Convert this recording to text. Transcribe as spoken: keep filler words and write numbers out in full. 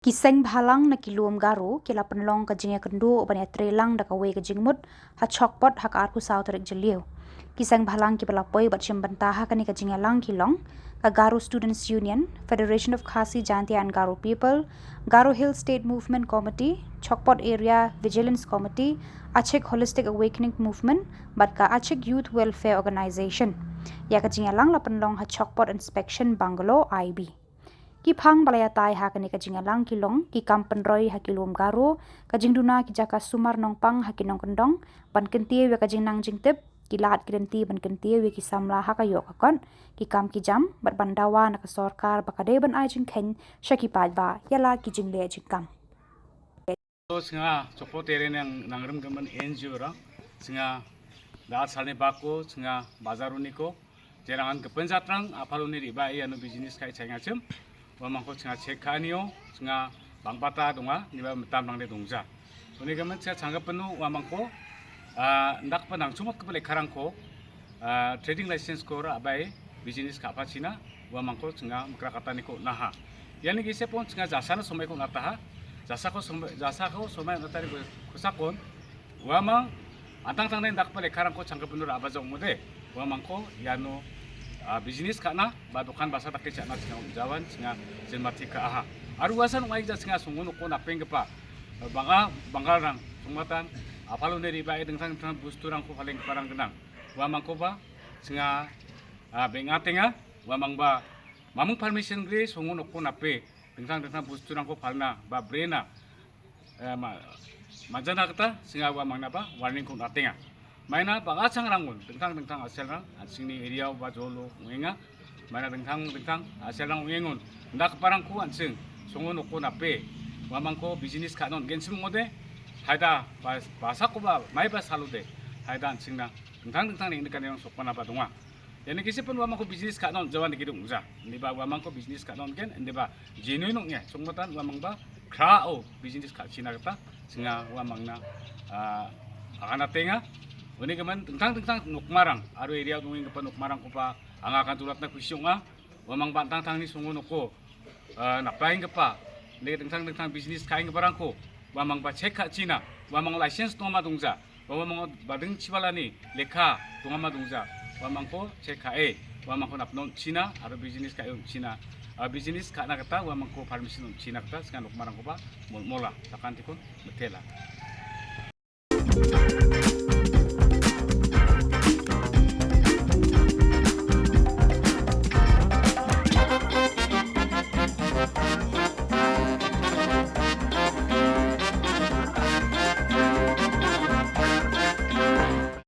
Ki seng bhalang na ki lum Garo ki la pynlong ka jingïakynduh ban ïatreilang da kawei ka jingmut ha Chokpot ha ka arphew saw tarik Jylliew. Ki seng bhalang kiba la poi bad shim bynta ha kane ka jingïalang ki long ka Garo Students Union, Federation of Khasi Jaintia and Garo People, Garo Hill State Movement Committee, Chokpot Area Vigilance Committee, Achik Holistic Awakening Movement bad ka Achik Youth Welfare Organization. Ïa ka jingïalang la pynlong ha Chokpot Inspection Bungalow, I B. Ki phang ba la ïatai ha kane ka jingïalang ki long ki kam pynroi ha ki lum Garo, ka jingduna ki jaka sumar nongpang ha ki nongkyndong, ban kyntiew ïa ka jingnang jingtip, ki lad ki lynti ban kyntiew ïa ki samla ha ka ïoh ka kot, ki kam ki jam, bad ban dawa na ka sorkar ba ka dei ban ai jingkheiñ sha ki paidbah ïa la ki jingleh jingkam. Sngewbha, Chokpot Area nang, nang rem ka man N G O ra. Sngewbha, da salni bako, sngewbha, bazar uni ko. Jerang an ka penjatrang, apal uni riba ïa no business kai chai ngachim. Wa mangko sngewbha check ka anio, sngewbha bang pata donga, niba metam nang de dongja. Uni ka man sngewbha changka penu, wa mangko, ah, ndak penang chumot ka balik karang ko, ah, trading license ko ra abai business ka apa China, wa mangko sngewbha mekra kata ni ko naha. Yani ki sepon sngewbha jasa na somai ko nata ha, jasa ko somai, jasa ko somai nata ni ko kusakon, wa mang, antang tang dak pale karang ko changka penur aba jong mode, wa mangko yano, ah, business ka na, ba dokan basa tak ke chana sngewbha jawan sngewbha jin mati ka aha. Aru wasan ngai ja sngewbha sungun ko na peng ke pa, banga, bangal rang, sungmatan, apal uni riba e dengtang dengtang busturang ko paling parang kenang. Wa mangko ba, sngewbha, ah, benga tenga, wa mang ba, mamung permission gre, sungun okon ape, dengtang dengtang busturang ko palna, ba brena, eh, ma, majana kata, sngewbha wa mangna ba, warning ko na tenga. Maina ba achang rangun, dengtang dengtang asel rang, asing ni area ba jolo, wenga, maina dengtang dengtang asel rang wengun, ndak parang ko ansing, sungun okon ape, wa mangko business ka non, gensim ngode, haida, ba, ba sako ba, mai ba salude, haida ansing na, dengtang dengtang ni ini kan yang sokpana ba donga. Yani kisi pun wa mangko business ka non jawan dikidung uja. Ini ba wa mangko business ka non ken, ini ba genuine nong ya. Sungmatan wa mang ba kra o business ka China kata, sngewbha wa mangna, ah, akana tenga. Uni ka man dengtang dengtang nukmarang, aru area dungin ka pa nukmarang ko pa, anga kan tulat na kusyong a, wa mang ba tang tang ni sungun ko, ah, na paing ka pa, ni dengtang dengtang business ka ing ka parang ko, wa mang ba check ka China, wa mang license to ma dungja, wa mang ba deng chibalani, lekha, to ma dungja, wa mangko check ka e, wa mangko nap non China, aru business ka e China, ah, business ka na kata, wa mangko permission China kata, sngewbha nukmarang ko pa, mol mola, takan tikun, betela.